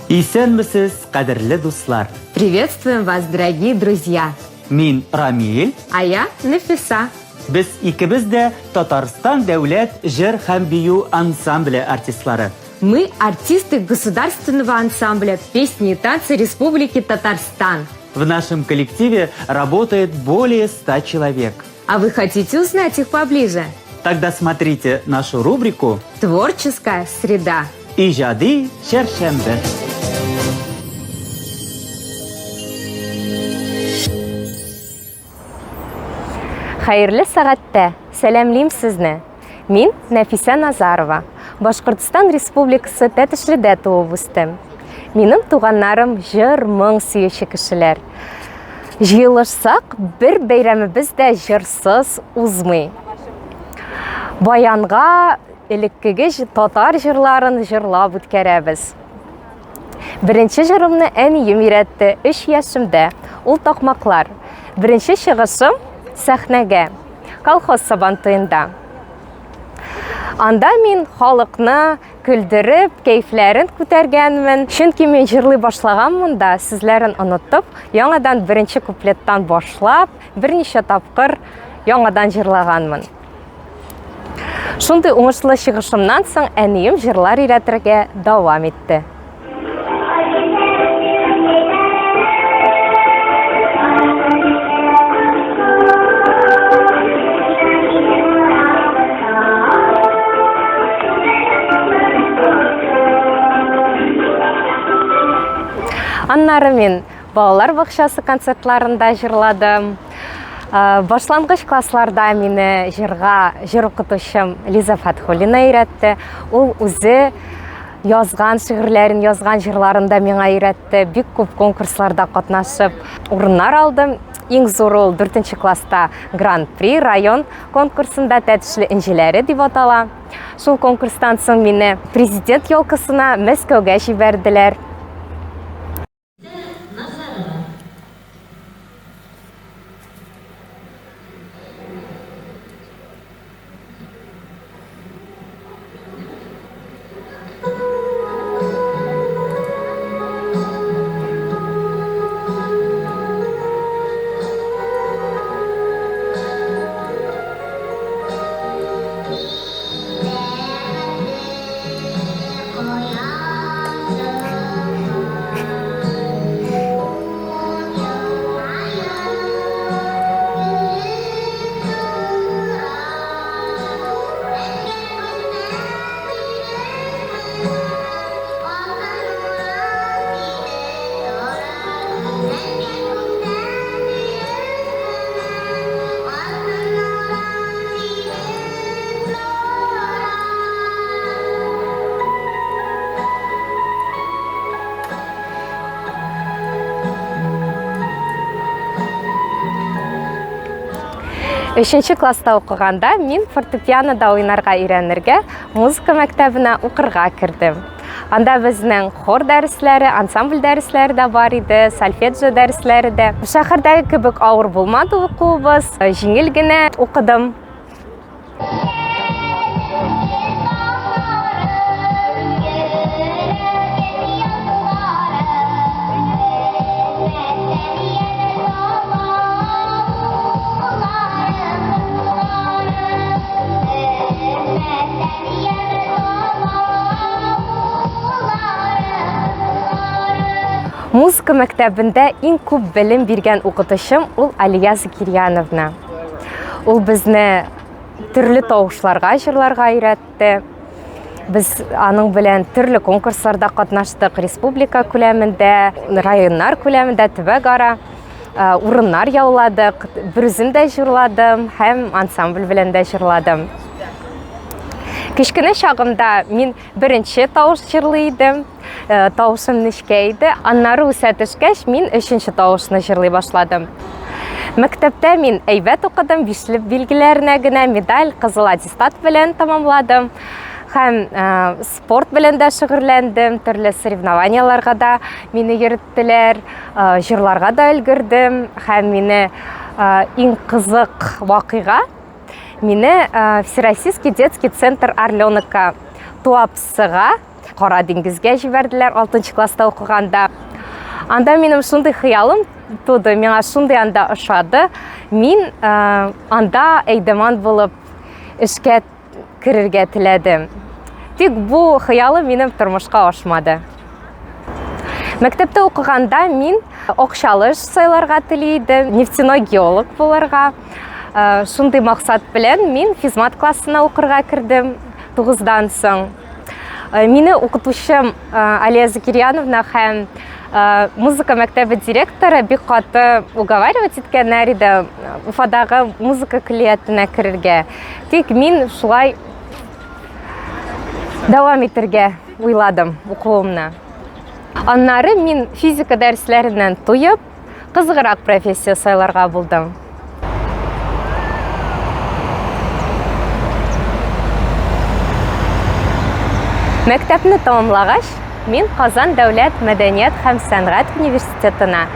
Исәнмесез, кадерле дуслар! Приветствуем вас, дорогие друзья! Мин Рамиль. А я Нафиса. Без икебез дә Татарстан дәүләт җыр һәм бию ансамбле артистлары. Мы артисты государственного ансамбля песни и танцы Республики Татарстан. В нашем коллективе работает более 100 человек. А вы хотите узнать их поближе? Тогда смотрите нашу рубрику «Творческая среда». Иҗади чәршәмбе. Хәерле сәгатьтә! Сәламлим сезне! Мин Нәфисә Назарова. Башкортстан Республикасы Тәтешледә туып үстем. Минем туганнарым җыр, моң сөюче кешеләр. Җыелышсак, бер бәйрәмебез дә җырсыз узмый. Баянга элеккеге татар җырларын җырлап үткәрәбез. Беренче җырымны әнием өйрәтте, 3 яшемдә. Ул такмаклар. Беренче чыгышым сәхнәгә, колхоз сабантуенда. Анда мин халыкны көлдереп, кәефләрен күтәргәнмен. Чөнки мин җырлый башлаганмын да, сүзләрен онытып, яңадан беренче куплеттан башлап, берничә тапкыр яңадан җырлаганмын. Шундый уңышлы чыгышымнан соң әнием җырлар өйрәтергә дәвам итте. Аннары мин Балалар бакчасы концертларында җырладым. Башлангыч классларда мине җырга җыр укытучым Лиза Фатхуллина өйрәтте. Ул үзе язган шигырьләрен, язган җырларын да миңа өйрәтте. Бик күп конкурсларда катнашып, урыннар алдым. Иң зур ул 4 класста Гран-при район конкурсында Тәтешле энҗеләре дип атала. Шул конкурстан соң мине президент елкасына Мәскәүгә җибәрделәр. Өченче класста укыганда мин фортепианода уйнарга өйрәнергә музыка мәктәбенә укырга кердем. Анда безнең хор дәресләре, ансамбль дәресләре дә бар иде, сольфеджио дәресләре дә. Шәһәрдәге кебек авыр булмады укуыбыз, җиңел генә укыдым. Музыка мәктәбендә иң күп белем биргән укытучым ул Алия Закирьяновна. Ул безне төрле тавышларга җырларга өйрәтте. Без аның белән төрле конкурсларда катнаштык, республика күләмендә, районнар күләмендә, төбәкара урыннар яуладык. Берүзем дә җырладым һәм ансамбль белән дә җырладым. Кечкенә чагымда мин беренче тавыш җырлый идем. Тавышым нечкә иде. Аннары үсә төшкәч, мин өченче тавышны җырлый башладым. Мәктәптә мин әйбәт укыдым, бишле билгеләренә генә медаль, кызыл аттестат белән тәмамладым. Һәм спорт белән дә шөгыльләндем, төрле соревнованияләргә дә мине йөрттеләр, җырларга да өлгердем. Һәм мине иң кызык вакыйга, мине Всероссийский детский центр Орленокка Туапсыга Кара диңгезгә җибәрделәр 6 класста укыганда. Анда минем шундый хыялым туды, миңа шундый анда ошады. Мин э, анда әйдәман булып эшкә керергә теләдем. Тик бу хыялым минем тормышка ашмады. Мәктәптә укыганда мин акчалы эш сайларга тели идем, нефтяной геолог булырга. Э, шундый максат белән мин физмат классына укырга кердем тугыздан соң. Э, мине укытучым э, Алия Закирьяновна һәм музыка мәктәбе директоры бик каты уговаривать иткәннәр иде Уфадагы музыка көллиятенә керергә. Тик мин шулай дәвам итәргә уйладым укуымны. Аннары мин физика дәресләреннән туеп, кызыграк профессия сайларга булдым. Мәктәпне тәмамлагач, мин Казан дәүләт мәдәният һәм сәнгать университетына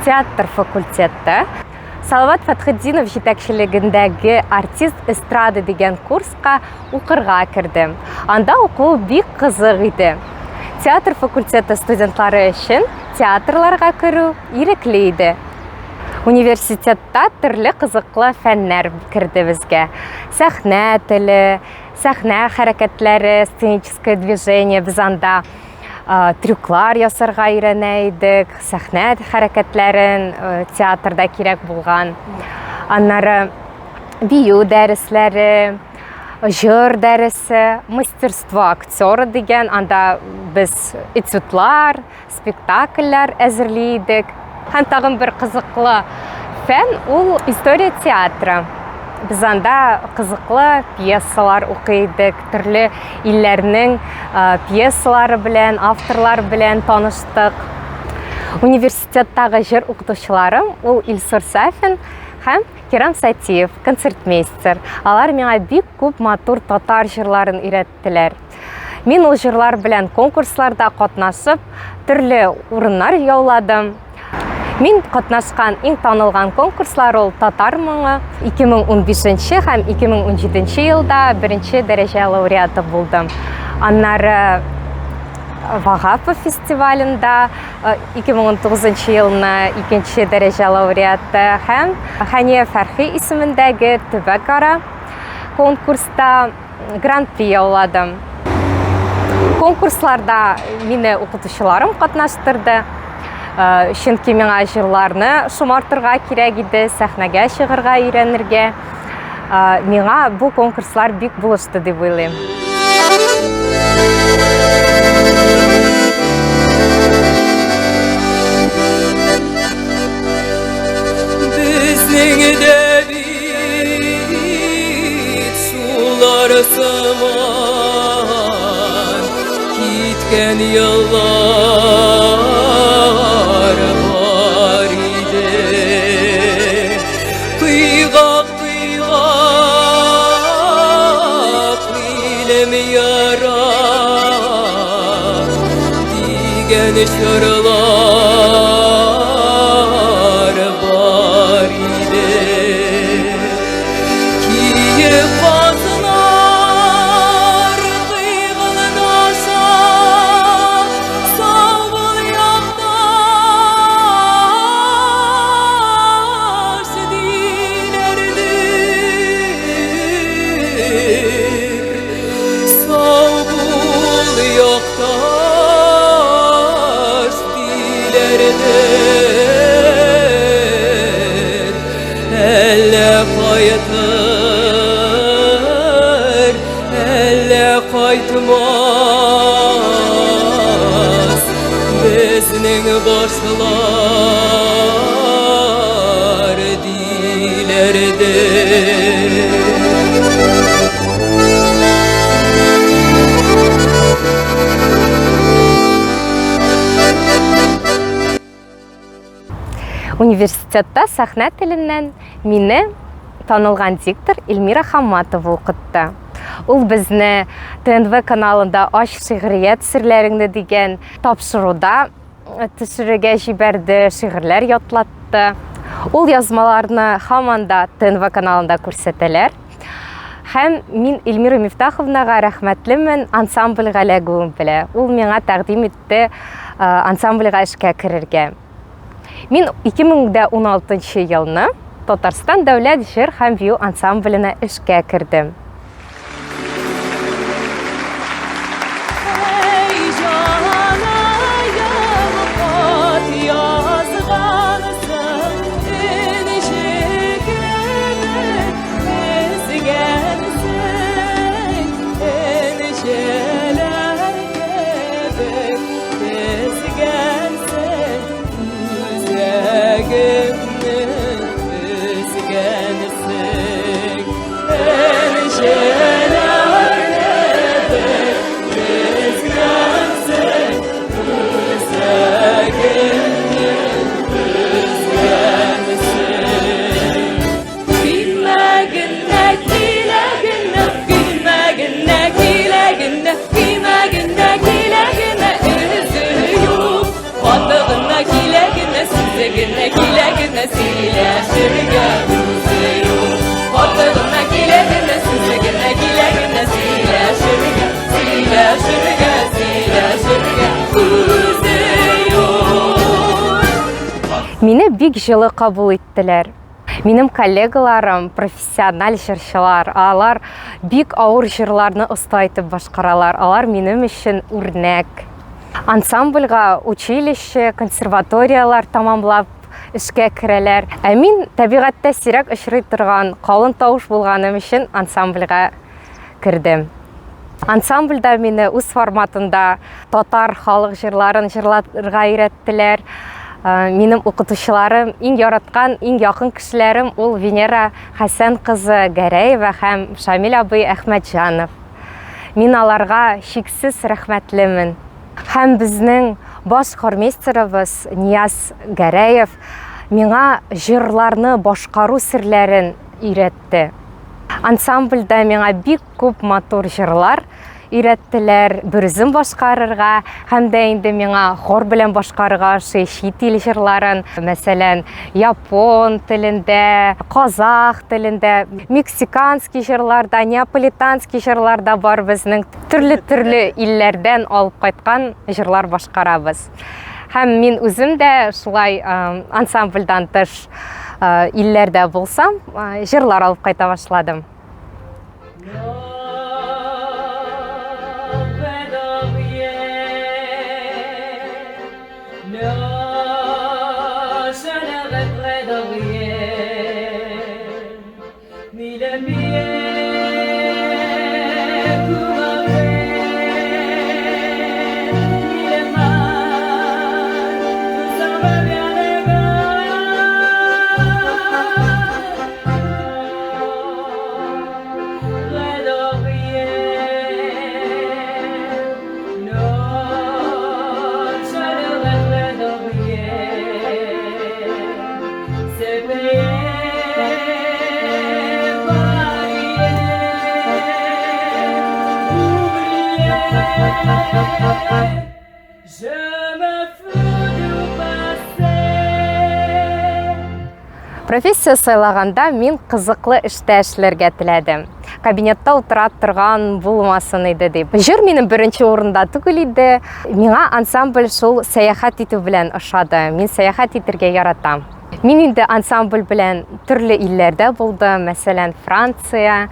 театр факультеты Салават Фәтхетдинов җитәкчелегендәге артист эстрады дигән курска укырга кердем. Анда уку бик кызык иде. Театр факультеты студентлары өчен театрларга керү ирекле иде. Университетта төрле кызыклы фәннәр керде безгә. Сәхнә теле, сәхнә хәрәкәтләре, сценическое движение без анда трюклар ясарга өйрәнә идек, сәхнә хәрәкәтләрен театрда кирәк булган. Аннары бию дәресләре, җыр дәресе, мастерство актера дигән, анда без этюдлар, спектакльләр әзерли идек. Һәм тагын бер кызыклы фән ул история театра. Без анда кызыклы пьесалар укый идек, төрле илләрнең пьесалары белән, авторлар белән таныштык. Университеттагы җыр укытучыларым ул Илсур Сафин һәм Кирам Сатиев, концертмейстер. Алар миңа бик күп матур татар җырларын өйрәттеләр. Мин ул җырлар белән конкурсларда катнашып, төрле урыннар яуладым. Мин катнашкан иң танылган конкурслар ул Татар моңы 2015 һәм 2017 елда беренче дәрәҗә лауреаты булдым. Аннары Вагапов фестивалендә 2019 елны икенче дәрәҗә лауреаты һәм Хәния Фәрхи исемендәге төбәкара конкурста гран-при яуладым. Конкурсларда мине укытучыларым катнаштырды. Э, чөнки миңа җырларны шомартырга кирәк иде, сәхнәгә чыгарга өйрәнергә. Э, миңа бу конкурслар бик булышты дип уйлыйм. Безнең дә бит сулар сыман киткән еллар бар иде. Тыйгак, тыйгак, илем яра дигән чорлар бар иде. Киек казлар кыйгылдаша, сау бул якташ диләрдер. Сау бул якташ диләрдер. Әллә кайтыр, әллә кайтмас безнең башлар диләрдер. Университетта сәхнә теленнән мине танылган диктор Эльмира Хамматова укытты. Ул безне ТНВ каналында Ач шигърият серләреңне дигән тапшыруда э, төшерергә җибәрде, шигырьләр ятлатты. Ул язмаларны һаман да ТНВ каналында күрсәтәләр. Һәм мин Эльмира Мифтаховнага рәхмәтлемен ансамбльгә эләгүем белән. Ул миңа тәкъдим итте ансамбльгә эшкә керергә. Мин 2016 елны Татарстан дәүләт җыр һәм бию ансамбленә эшкә кердем. Мине бик җылы кабул иттеләр. Минем коллегаларым профессиональ җырчылар, алар бик авыр җырларны оста итеп башкаралар. Алар минем өчен үрнәк. Ансамбльгә училище, консерваторияләр тамамлап эшкә керәләр. Ә мин табигатьтә сирәк очрый торган калын тавыш булганым өчен ансамбльгә кердем. Ансамбльдә мине үз форматында татар халык җырларын җырларга өйрәттеләр. Э, минем укытучыларым, иң яраткан, иң якын кешеләрем ул Венера Хәсән кызы Гәрәева һәм Шамил абый Әхмәтҗанов. Мин аларга чиксез рәхмәтлемен. Һәм безнең баш хормейстерыбыз Нияз Гәрәев миңа җырларны башкару серләрен өйрәтте. Ансамбльдә миңа бик күп матур җырлар өйрәттеләр, берүзем башкарырга һәм дә инде миңа хор белән башкарырга ошый чит ил җырларын, мәсәлән, япон телендә, казах телендә, мексиканский җырларда, неаполитанский җырларда бар безнең. Төрле-төрле илләрдән алып кайткан җырлар башкарабыз. Һәм мин үзем дә шулай ансамбльдан тыш илләрдә булсам, җырлар алып кайта башладым. Профессия сайлаганда мин кызыклы эштә эшләргә теләдем. Кабинетта утыра торган булмасын иде дип. Җыр минем беренче урында түгел иде. Миңа ансамбль шул сәяхәт итү белән ошады. Мин сәяхәт итергә яратам. Мин инде ансамбль белән төрле илләрдә булдым. Мәсәлән, Франция,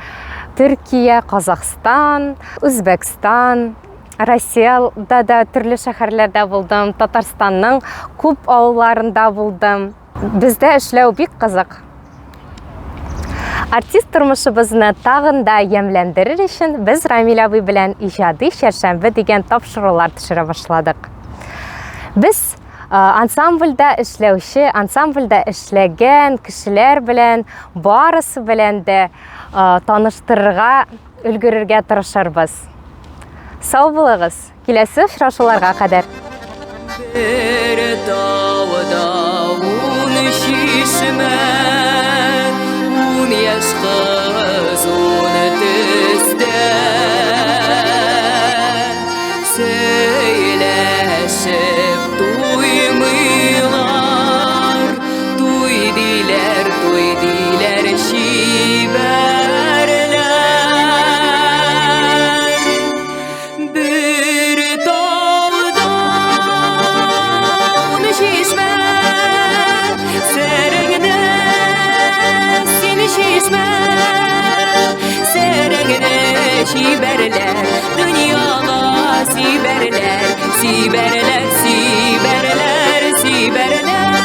Төркия, Казахстан, Үзбәкстан, Россиядә дә төрле шәһәрләрдә булдым, Татарстанның күп авылларында булдым. Бездә эшләү бик кызык. Артист тормышыбызны тагын да ямьләндерер өчен без Рамил абый белән иҗади чәршәмбе дигән тапшырулар төшерә башладык. Без ансамбльдә эшләүче, ансамбльдә эшләгән кешеләр белән барысы белән дә таныштырырга өлгерергә тырышырбыз. Сау булыгыз! Киләсе очрашуларга кадәр! Бер тауда ун чишмә, ун яшь кыз, ун төстә. Сөйләшеп туймыйлар, туй диләр, туй диләр чибәрләр. Сибәрләр, сибәрләр, сибәрләр.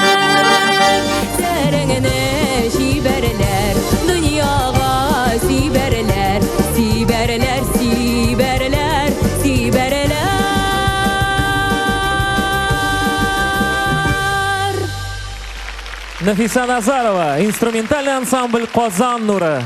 Сәреңне җибәрләр, дөньяга сибәрләр, сибәрләр, сибәрләр, сибәрләр. Нафиса Назарова, инструментальный ансамбль «Казан нуры».